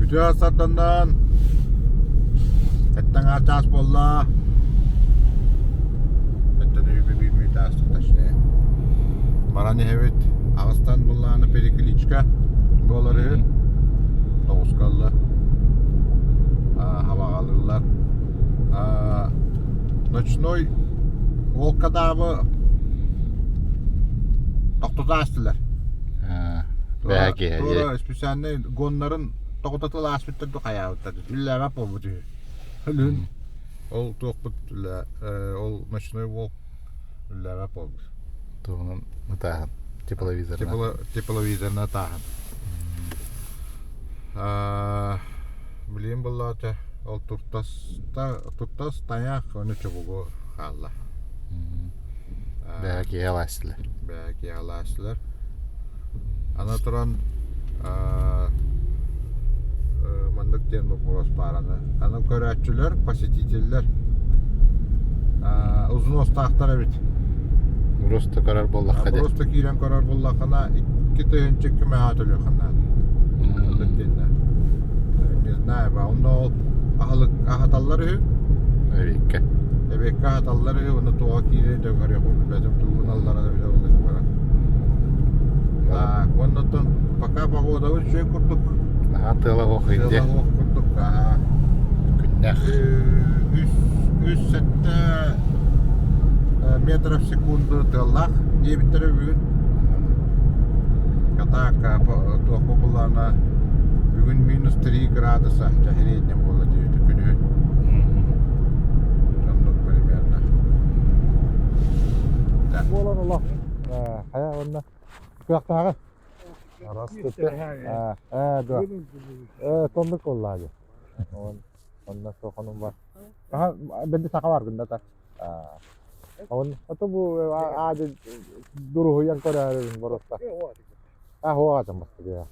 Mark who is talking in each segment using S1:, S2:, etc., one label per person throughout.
S1: Үтүө сарданнан эттэн чаас буолла. Эттэн үбү биир мүнүүтэ ааста точнее. Баран иһэбит. Аҕыстан буллааны перекличка буолар үһү. Тоҕуска ылла. Хабаҕалыыллар. Ночной волкодавы тохтото аастылар.
S2: Бэһэ киһи.
S1: Туора специальный гоннарын тоҕототул ааспыттар ду хайаабыттар үллээбэт буолбут үһү. Өлүн ол туохпут ол ночной волк үллээбэт буолбут.
S2: Туһунан ытааһын тепловизорынан.
S1: Тепловизорынан ытааһын. Билигин буллаата ол туртас туртас тайах ону чубугу хаалла.
S2: Бэһэ киһи алаастылар.
S1: Бэһэ киһи алаастылар. Аны туран маннык диэн боппуруос баар аны. Аны көрөөччүлэр, посетителлэр узун эбит.
S2: Просто көрөр буоллахха дии.
S1: Просто киирэн көрөр буоллаххына 2 тыһыынча көмөҕө төлүөххэ наада. Оннук диэннэ. Не знаю, онно ол аһылык аһаталлар үһү.
S2: Эбиэккэ.
S1: Эбиэккэ аһаталлар үһү, уонна туоҕа киирэр да көрүөх билбэтим тугун аллара да билэ буолла баран. Так, уонна пока погодабыт үчүгэй курдук.
S2: Наһаа тыала суох
S1: Тыала
S2: ыйдыа.
S1: суох курдук. Аа.
S2: Күннээх.
S1: Үс үс сэттэ метров в секунду тыаллаах диэбиттэрэ бүгүн. Катака туохпу буллаана бүгүн минус 3 градуса среднем буолла диэбит күнүһүн. Оннук примерно.
S3: Буолан олох хайа уонна кыахтааҕы
S2: Здравствуйте.
S3: Ээ да. Ээ тоннук буоллаа дии. Онно суоханум бар. Аха бэнди саха бар гында та. Он ото бу аады дуруһуйан көрөөрүн боротта. А хуа бастыгы.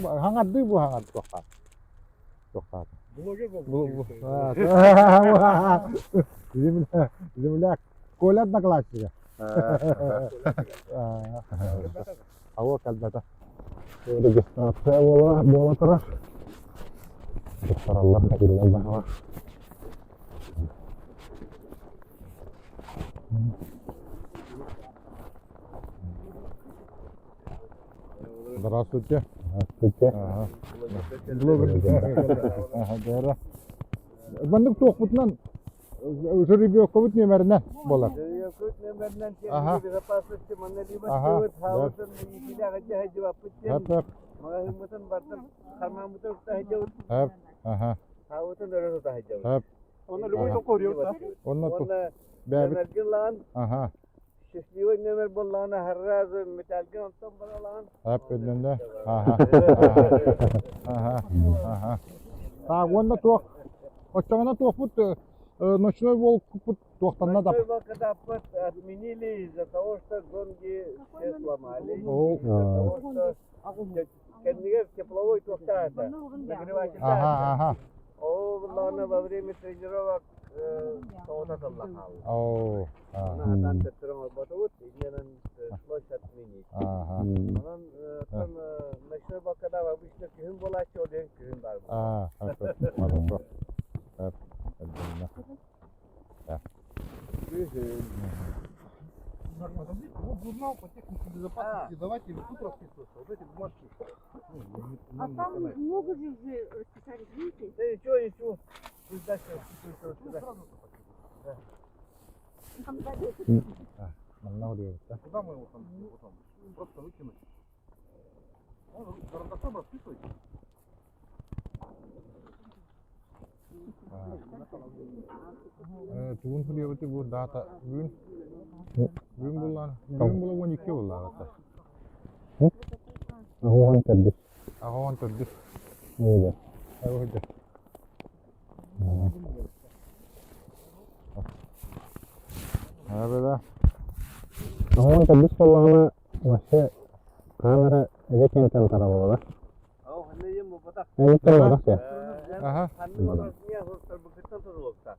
S3: Хаңарды бу хаңар туохха. Туохха. Земля, земляк. Коля однокласснига. Ауа кэлбэтэ. Регистрация буола буола турар. Туттараллар кэтиллэр баҕалар.
S1: Здравствуйте.
S3: Здравствуйте.
S1: Ага. Ага, Маннык туохпутунан Жеребьевкабыт нүөмэринэн буолар.
S4: Жеребьевкабыт нүөмэринэн
S1: Аха.
S4: техника безопасности манна либо
S1: Аха.
S4: хаалытын иитилээх дьаһайдыбаппыт диэн
S1: Хөп хөп.
S4: маҕаһыыммытын бардым хармааммытын тута сылдьабыт
S1: Хөп. Аха.
S4: хаабытын өрө тута сылдьабыт.
S1: Хөп.
S4: Онно любой токуруйута.
S1: Онно
S4: Уонна
S1: бэйэбит
S4: нөмэргин лаҕан
S1: Аха.
S4: счастливый нөмер буоллаҕына сразу металлгын онтон баралаҕын.
S1: Хөп өйдөннө. Аха. Аха. Аха. Так, уонна туох оччоҕуна туохпут ночной волкпут туохтанна да
S4: Ночной волкодавпыт отменили из-за того, что гонги все сломали.
S1: Ол
S4: Из-за того, что кэннигэр тепловой туохтаата, нагреватель
S1: Аха, аха.
S4: Ол буллаҕына во время тренировок тоҕута тылла хаалла.
S1: Оо.
S4: Онон төттөрү оҥорботубут, иннинэн пришлось отменить.
S1: Аха.
S4: Онон оттон ночной волкодав обычно күһүн буолааччы, ол иһин күһүн баар буолар.
S1: А, хорошо. Хорошо. Хөп. Өйдөннө.
S4: Күһүн.
S3: Вот журнал по технике безопасности, давайте вот тут расписываться, вот эти бумажки. Ну,
S5: А
S3: нам не
S5: там
S3: канает.
S5: много же уже расписались, видите?
S4: Да ничего, ничего. Пусть дальше расписываются вот сюда.
S5: Там записано.
S1: Манна уруйбут да?
S3: Куда мы его там потом? Просто выкинуть. Он карандашом расписывайте.
S1: Тугун суруйабыт бу дата бүгүн бүгүн буллаан бүгүн була 12 буоллаҕа
S3: Аҕуһан төрдүс.
S1: Аҕа 14
S3: Миигэр.
S1: Аҕа Да.
S3: Аҕуһан төрдүс буоллаҕына вообще хаһан эрэ эгэ киэнтэн таралалар.
S4: Ау, ханна буолбатах.
S3: Эбиттэн буолбатах дии.
S1: Аха.
S4: Ханна олорсуня хостор тутулуктаах.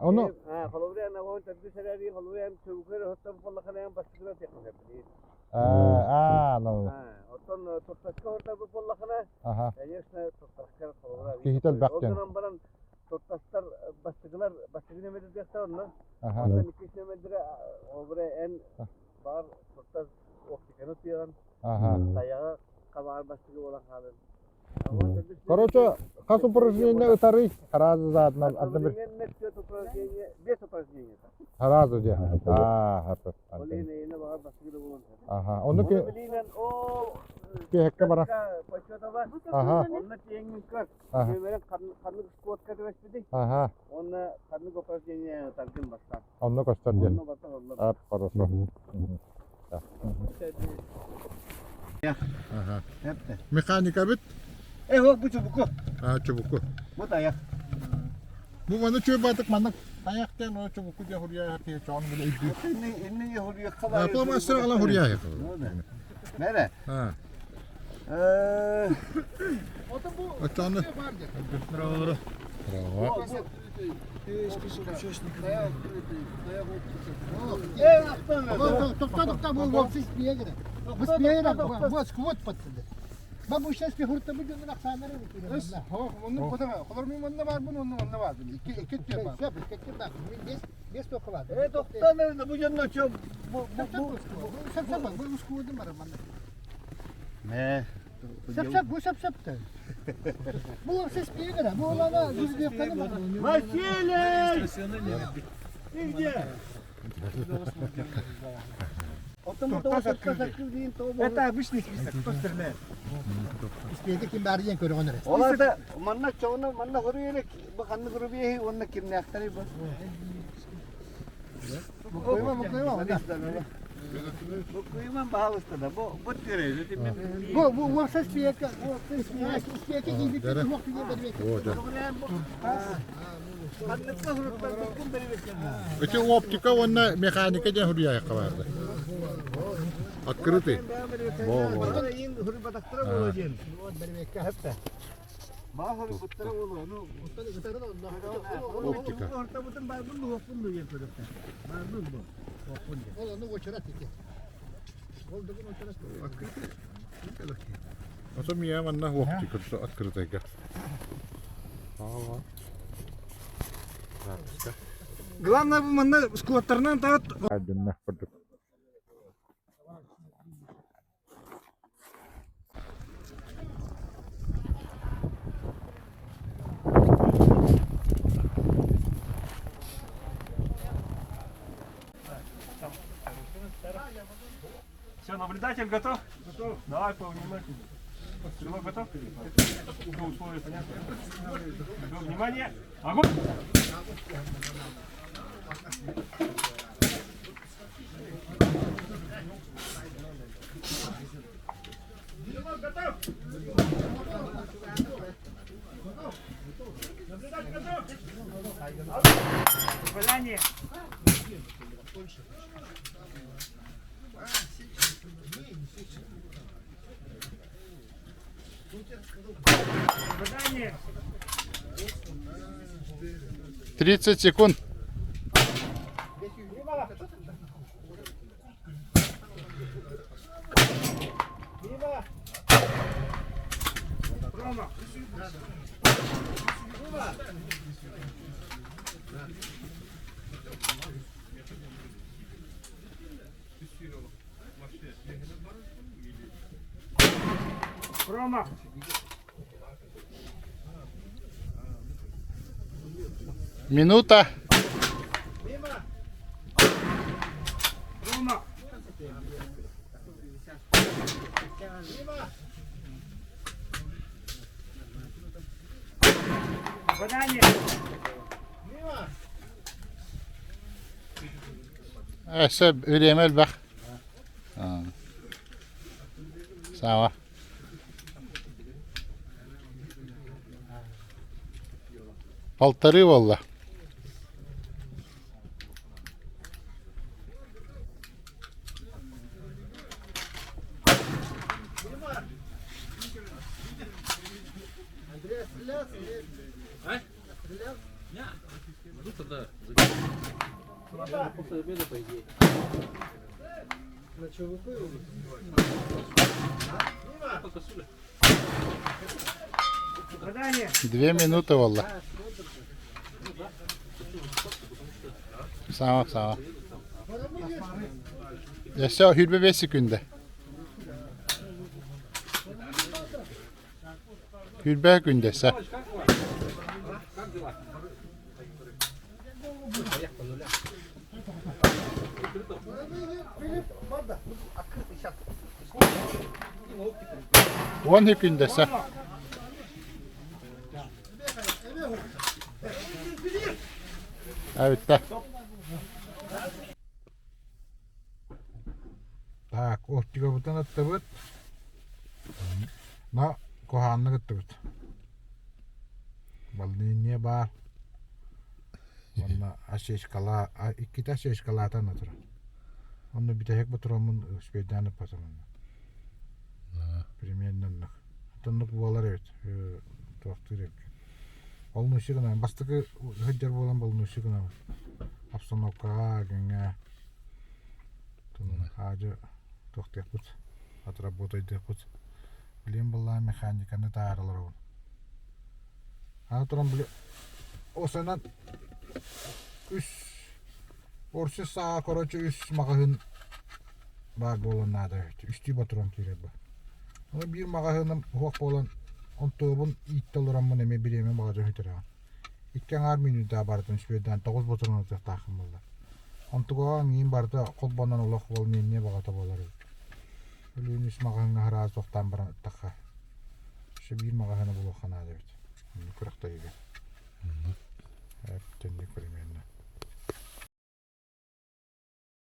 S1: Ону
S4: Холобура аҕуһан төрдүс эрээри холобура чөбүкөр оттон буоллахына бастакынан тиэххэ сөп.
S1: аа, ну.
S4: Оттон Оттон туртаска ортарбыт буоллахына,
S3: Аха.
S4: конечно, туртаска холобура.
S3: Киһитэ элбэх
S4: Ол
S3: диэн.
S4: гынан баран туртастар бастыгылар бастыгы нөмердиэхтэр онно.
S3: Аха.
S4: Онтон иккис нөмердэрэ холобура эн баар туртас оптиканы тыаҕын
S3: Аха.
S4: тайаҕа хабаар бастыгы буолан хаалын.
S3: Короче, хас упражнение ытарый? Сразу за одно, одно
S4: Одновременно пять упражнение, без упражнения.
S3: Сразу де. А, хорошо.
S4: Ол иһин эйиэнэ баҕар бастыгы да буолан.
S3: Ага. Ону
S4: Оны
S3: ки
S4: билиинэн ол
S3: киһекке бара.
S4: почетова
S3: Ага.
S4: онно тиэҥҥин көр.
S3: Ага.
S4: Нөмерин ханнык скотка түбэспитий?
S3: Ага.
S4: Онно ханнык упражнение таргын бастаан.
S3: Онно көстөр диэн.
S4: Онно барта оллор.
S3: Ап, хорошо.
S1: Ага. Механика бит?
S4: Э, бу чубуку.
S1: А, чубуку.
S4: Бу тайах.
S1: Бу маны чөй батык маннык тайах диэн о чубуку диэн хуруйа киһи чоон биле өйдүү.
S4: Инни хуруйа бар.
S1: Фломастер ала хуруйа.
S4: Нере?
S1: А.
S4: Э,
S1: Очону. Браво.
S6: Тохта тохта бу вовсе спие гере. Бу спие гере бу сквот паттыды. Ба бу сейчас пехурта бу дьонун ахсааннары бу.
S7: Оннук котама. Холор мин онно бар бун, онно онно бар бун. Икки икки түө бар.
S6: Сөп, икки бар. Мин бес бес токулады.
S4: Э, тохтан бу дьонно чө бу бу
S6: Сөп сөп бу сквотун бар манна.
S4: Мэ.
S6: Сөп сөп бу сөп сөп. Бу вовсе спие гере. Бу олана düz bir бар.
S4: Василий! Ты где?
S7: Это обычный список, кто стреляет?
S6: Спиеге ким бары диэн көрөҕөн эрэ.
S4: Оларда манна чоҕуна манна хоруйа бу ханны хоруйа уонна кимнээхтэрий бу.
S6: Мукуйма мукуйма онда.
S4: Бу куйман баһалыста да бу бу тирей
S6: Бу бу вовсе спиеге спиеге кийбит хуох тиге бербек.
S4: Ханныкка хоруттарбыккын бербеккен.
S1: Эти оптика уонна механика диэн хуруйа барды. Открытый. Во, во.
S4: Ин хуруйбатахтара буолуо диэн.
S6: Бербекке.
S4: Баа хоруйбуттара буолуо. Ну
S1: Оптика.
S4: Ортабытын барбын хуохпун диэн көрөктө. Барбын бу. Хуохпун диэн.
S6: Ол ону очерат ити. Ол дугун очерат.
S1: Ото мия манна оптика открытайга.
S7: Главное бу манна сквоттарынан таат
S3: Айдынна курдук.
S8: Все, наблюдатель готов? Готов. Давай повнимательнее. Стрелок готов? Все условия понятны. Все, внимание! Огонь! Стрелок готов! Наблюдатель готов! Попадание! Попадание!
S2: 30 секунд.
S8: Рома! Рома!
S2: Минута.
S8: Рома! Попадание!
S2: Өссө время элбэх. А. Сава. Полторы волла. Две минуты буолла. Саҥа саҥа. Өссө сүүрбэ биэс секунда. Сүүрбэ күндэ өссө. Уон күндэ өссө. Бүттэ.
S1: Так, оптикабытын аттыбыт. Но куһааннык ыттыбыт. Волнение баар. Уонна осечкала, иккитэ осечкалаатан турар. Онно бүтэһик ботуруоммун успейдаан ыппатым. Примерно оннук. Оннук буолар эбит. Туохтуур эбит. Волнующий гынан бастакы сылдьар буолан волнующий гынан обстановкаҕа күҥҥэ хаадьы туохтуохпут отработайдыахпыт билиэн былаан механиканы таһаара олоробун аны туран били осанан үс орсус саҕа короче үс маҕаһыын баар буолан наада эбит үстүү ботурон киирэр бу Ону биир маҕаһыыным уһуох буолан онтуобун ииттэ олороммун эмиэ бириэмэ баҕадьа сүтэрэҕин. Икки аҥаар мүнүүтэ барытын үспүөйдээн тоҕус ботуруон ытыахтааххын буолла. Онтугаҕа миин барыта холбонон олох волнение баҕата буолар эбит. Өлүүн үс маҕаһыыҥҥа араас тохтоон баран ыттахха өссө биир маҕаһыыны булуохха наада эбит. Оннук күрэхтэһиигэ. Эп примерно.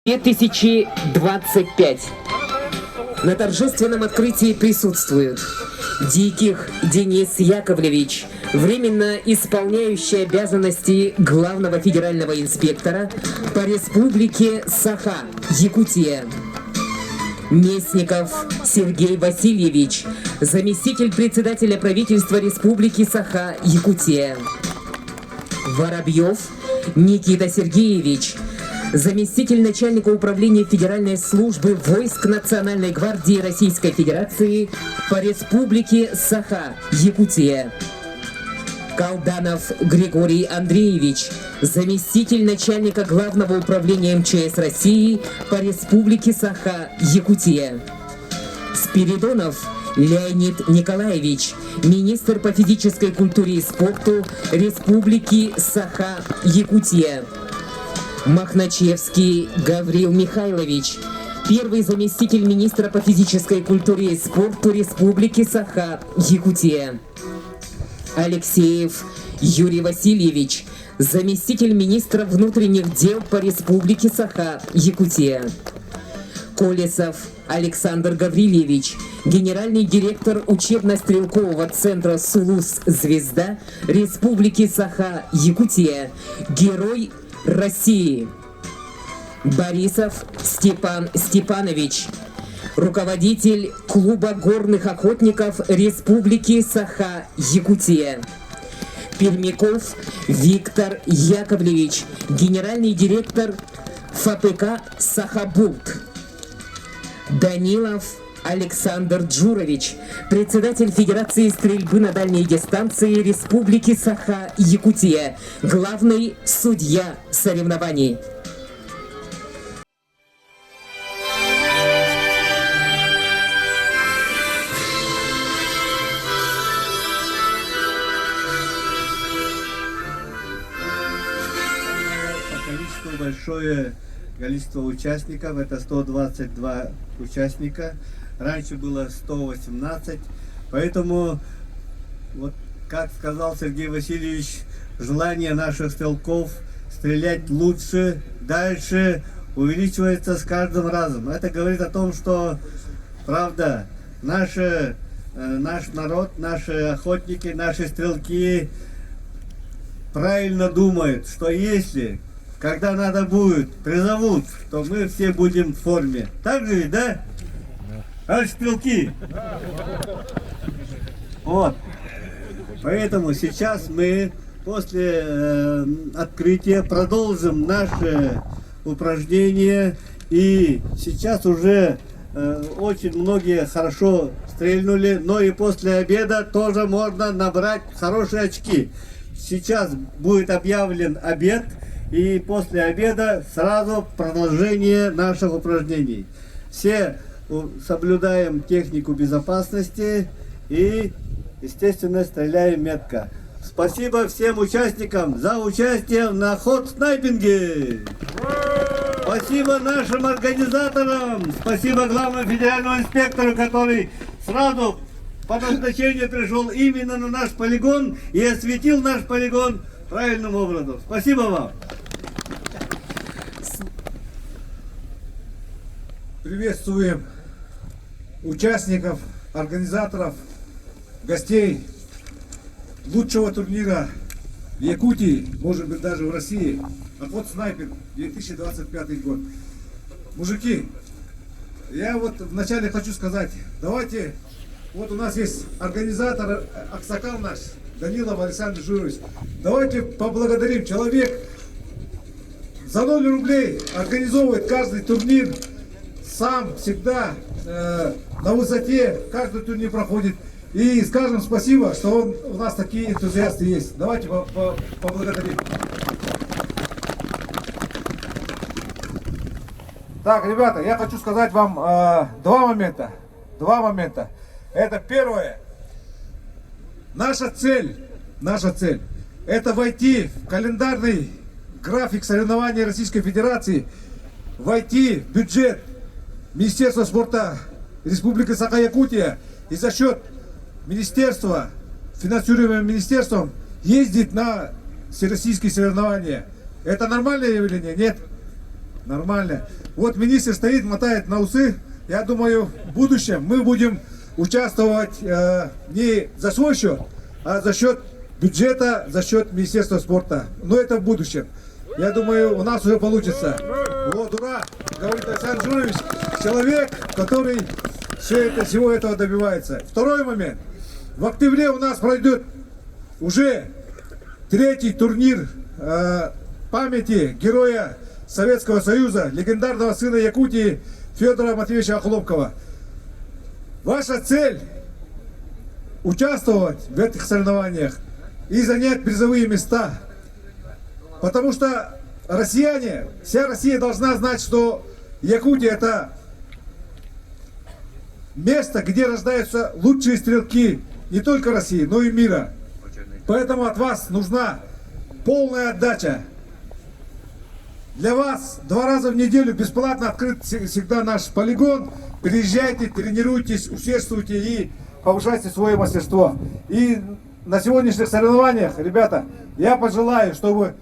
S9: 2025. На торжественном открытии присутствуют Диких Денис Яковлевич, временно исполняющий обязанности главного федерального инспектора по республике Саха, Якутия. Местников Сергей Васильевич, заместитель председателя правительства Республики Саха, Якутия. Воробьев Никита Сергеевич, заместитель начальника управления Федеральной службы войск Национальной гвардии Российской Федерации по Республике Саха, Якутия. Колданов Григорий Андреевич, заместитель начальника Главного управления МЧС России по Республике Саха, Якутия. Спиридонов Леонид Николаевич, министр по физической культуре и спорту Республики Саха-Якутия. Махначевский Гаврил Михайлович, первый заместитель министра по физической культуре и спорту Республики Саха-Якутия. Алексеев Юрий Васильевич, заместитель министра внутренних дел по Республике Саха-Якутия. Колесов Александр Гаврильевич, генеральный директор учебно-стрелкового центра «Сулус-Звезда» Республики Саха-Якутия, Герой России. Борисов Степан Степанович, руководитель клуба горных охотников Республики Саха-Якутия. Пермяков Виктор Яковлевич, генеральный директор ФАПК «Сахабулт». Данилов Александр Джурович, председатель Федерации стрельбы на дальние дистанции Республики Саха-Якутия, главный судья соревнований.
S4: По количеству большое количество участников, это 122 участника. Раньше было 118, поэтому, вот как сказал Сергей Васильевич, желание наших стрелков стрелять лучше, дальше увеличивается с каждым разом. Это говорит о том, что, правда, наши, наш народ, наши охотники, наши стрелки правильно думают, что если, когда надо будет, призовут, то мы все будем в форме. Так же ведь, да? Товарищ стрелки! Вот. Поэтому сейчас мы после э, открытия продолжим наше упражнение. И сейчас уже Очень многие хорошо стрельнули, но и после обеда тоже можно набрать хорошие очки. Сейчас будет объявлен обед, и после обеда сразу продолжение наших упражнений. Все соблюдаем технику безопасности и, естественно, стреляем метко. Спасибо всем участникам за участие на ход снайпинге. Спасибо нашим организаторам, спасибо главному федеральному инспектору, который сразу по назначению пришел именно на наш полигон и осветил наш полигон правильным образом. Спасибо вам.
S1: Приветствуем участников, организаторов, гостей лучшего турнира в Якутии, может быть даже в России. Охот снайпер 2025 год. Мужики, я вот вначале хочу сказать, давайте, вот у нас есть организатор Аксакал наш, Данилов Александр Журович. Давайте поблагодарим. Человек за 0 рублей организовывает каждый турнир, сам всегда э, на высоте, каждый турнир проходит. И скажем спасибо, что он, у нас такие энтузиасты есть. Давайте по по поблагодарим. Так, ребята, я хочу сказать вам э, два момента. Два момента. Это первое. Наша цель, наша цель, это войти в календарный график соревнований Российской Федерации, войти в бюджет Министерства спорта Республики Саха-Якутия и за счет министерства, финансируемым министерством, ездить на всероссийские соревнования. Это нормальное явление? Нет? Нормально. Вот министр стоит, мотает на усы. Я думаю, в будущем мы будем участвовать э, не за свой счет, а за счет бюджета, за счет Министерства спорта. Но это в будущем. Я думаю, у нас уже получится. Вот, ура! Говорит Александр Журович, человек, который все это, всего этого добивается. Второй момент. В октябре у нас пройдет уже третий турнир э, памяти героя Советского Союза, легендарного сына Якутии Федора Матвеевича Охлопкова. Ваша цель – участвовать в этих соревнованиях и занять призовые места. Потому что россияне, вся Россия должна знать, что Якутия – это место, где рождаются лучшие стрелки не только России, но и мира. Поэтому от вас нужна полная отдача. Для вас два раза в неделю бесплатно открыт всегда наш полигон. Приезжайте, тренируйтесь, усердствуйте и повышайте свое мастерство. И на сегодняшних соревнованиях, ребята, я пожелаю, чтобы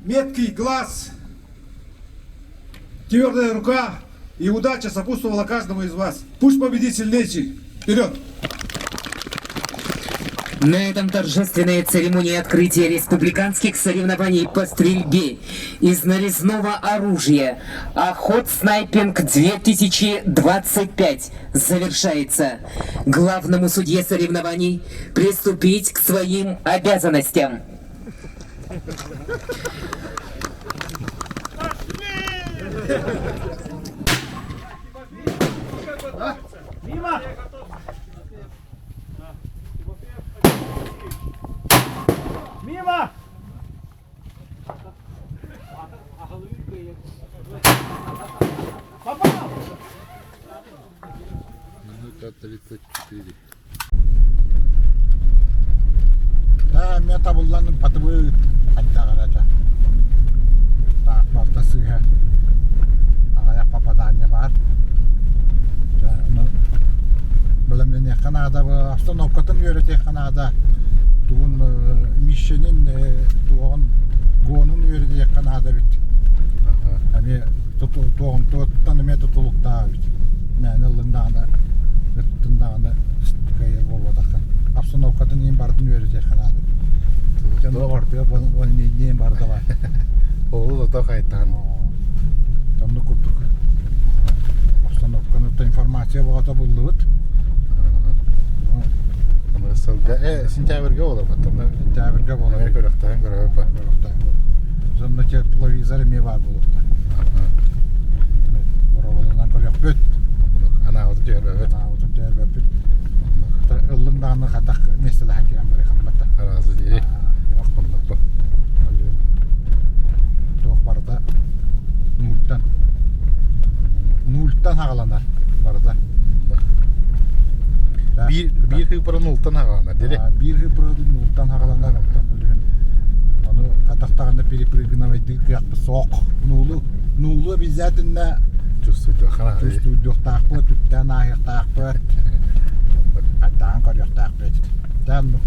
S1: меткий глаз, твердая рука и удача сопутствовала каждому из вас. Пусть победит сильнейший. Вперед!
S9: На этом торжественная церемония открытия республиканских соревнований по стрельбе из нарезного оружия «Охот Снайпинг 2025» завершается. Главному судье соревнований приступить к своим обязанностям.
S8: Мимо! Мимо! Попал!
S2: Минута 34.
S1: Да, эмиэ табыллан ыппатыбыт хайдаҕар этэ. Таах барда сыыһа. Аҕыйах попадание баар. Дьэ, ону бэлэмнэниэххэ наада, обстановкатын үөрэтиэххэ наада. Тугун мишенин туоҕун гонун үөрэтиэххэ наада эбит. Эмиэ туоҕун туоттан эмиэ тутулуктаах эбит. Мээнэ ыллыҥ даҕаны ыттын даҕаны кыайар буолбатаххын. Обстановкатын иин бардын үөрэтиэххэ наада. Дьон ортуга волнение барда бар.
S2: Ол ото хайтан.
S1: Оннук курдук. Обстановканы информация бөҕөтө буллубут.
S2: Аны сылга э сентябрьга болар баттан.
S1: Сентябрьга болар.
S2: Эмиэ көрөхтөһөн көрөбүт ба.
S1: Сонно тепловизор эмиэ баар буолуохта. Бороболунан көрүөхпүт.
S2: Санаабытын түһэрбэппит.
S1: Санаабытын түһэрбэппит. Ыллыҥ даҕаны хатах миэстэлэһэн киирэн барыахаммата.
S2: Араазы диэри.
S1: Оннук бу. Туох барыта нультан. Нультан хаҕаланар барыта.
S2: Биир биир хыыппара нультан хаҕаланар диэри.
S1: Биир хыыппара нультан хаҕаланар онтон билигин ону хатах даҕаны перепрыгнывайдыыр кыахпыт суох. Нулу нулу обязательно
S2: Чувствуйдуохха
S1: чувствуйдуохтаахпыт, үктээн ааһыахтаахпыт, хайдаан көрүөхтээхпит. Дьэ оннук.